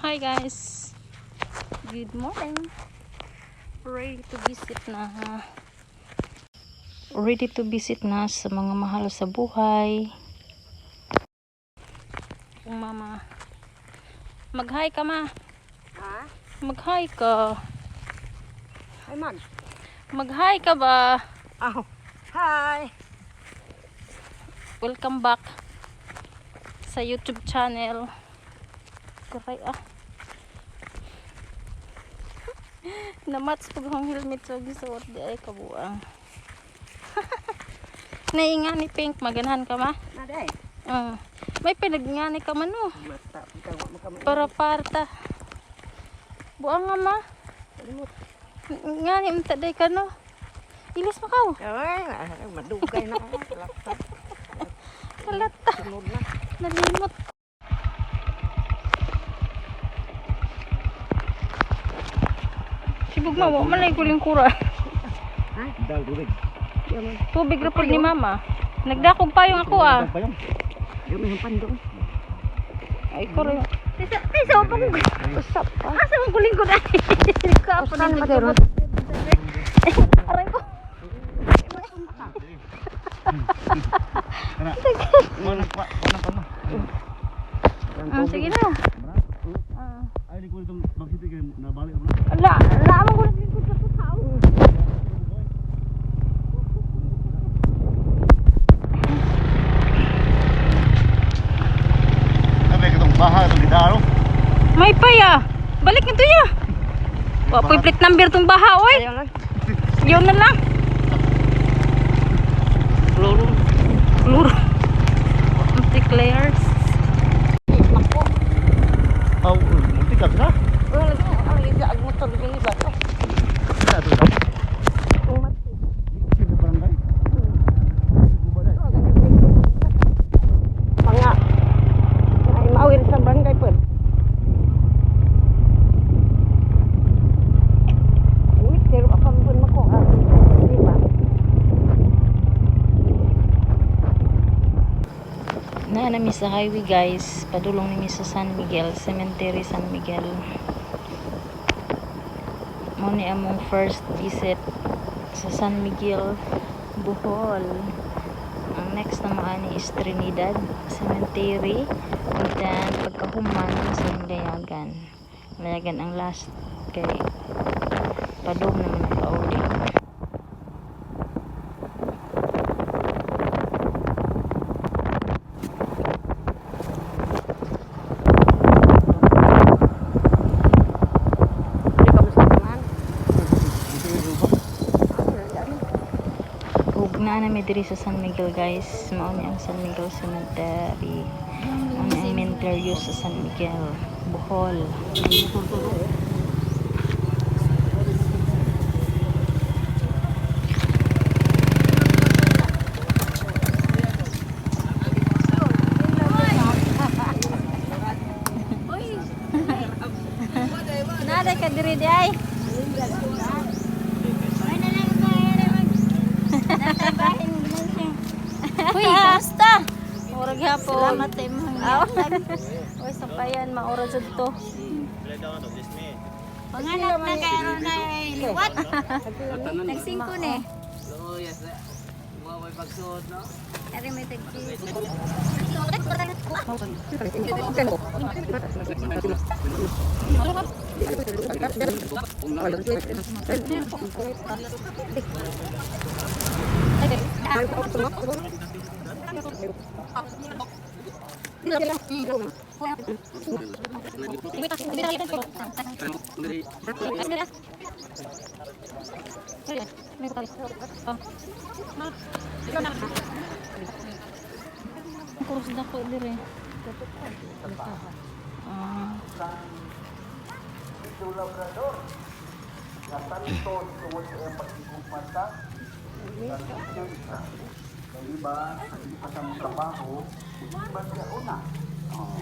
Hi guys. Good morning. Ready to visit na. Ready to visit na sa mga mahal sa buhay. Kung mama. Mag-hi ka, ma. Ha? Mag-hi ka. Hi, mag. Mag-hi ka ba? Oh. Hi. Welcome back sa YouTube channel. Kuray ah. Namats pag akong helmet so gisuot di ay kabuang. Nainga ni Pink, maganahan ka ma? Na day. May pinagngani ka man oh. Mata ka wa mo kami. Para parta. Buang nga ma. Limot. Ngani unta day ka no. Ilis mo kaw. Ay, madugay na. Laptop. Halata. Sunod na. Nalimot. Sibog ma, wa man lay kuling kura. Dal tubig. Yaman. Tubig ra pud ni mama. Nagdakog payong ako ah. Payong. Yaman ang pandong. Ay ko rin. Tisa, tisa pa ko. Usap pa. Asa man kuling ko dai. Ka pa Usan na ba dero? Aray ko. Kana. Mana pa, mana pa mo. Ah, sige na. Ah. Ay di ko itong bagsiti kay nabalik mo na. Ala, ala man ko naglingkod sa tao. Sabi katong baha itong gidaro. May paya. Balik nito ya. Wa po'y plate number tong baha oy. Ayaw lang. Yun na lang. Kloro. Kluro. Multi-clears. Mako. Aw, multi ka sila. Oh, lagi ang isa ag motor dili ba to? Sila to. Umat. Sila barangay. Mga ay mawil sa barangay pod. Uy, pero ako pud makuha. Di ba? Na nami sa highway guys, padulong nami sa San Miguel, Cemetery San Miguel. Mo ni among first visit sa San Miguel, Bohol. Ang next na maani is Trinidad Cemetery, and then pagkahuman sa Layagan. Layagan ang last kay padung naman nakauli. Di ka masamaan. Ug naa na mi diri sa San Miguel guys. Mao ni ang San Miguel Cemetery. Mao ni ang cemetery sa San Miguel, Bohol. Nada ka diri di ay. Uy, kumusta? Murag hapon. Salamat tayo mga. Uy, sampayan, maura jud to. Panganak na kayo na liwat. Nagsingko na eh. Ari may tagsi. Kurus na ko dire. Ah. Iba, hindi pa sa trabaho, iba siya una. Oh.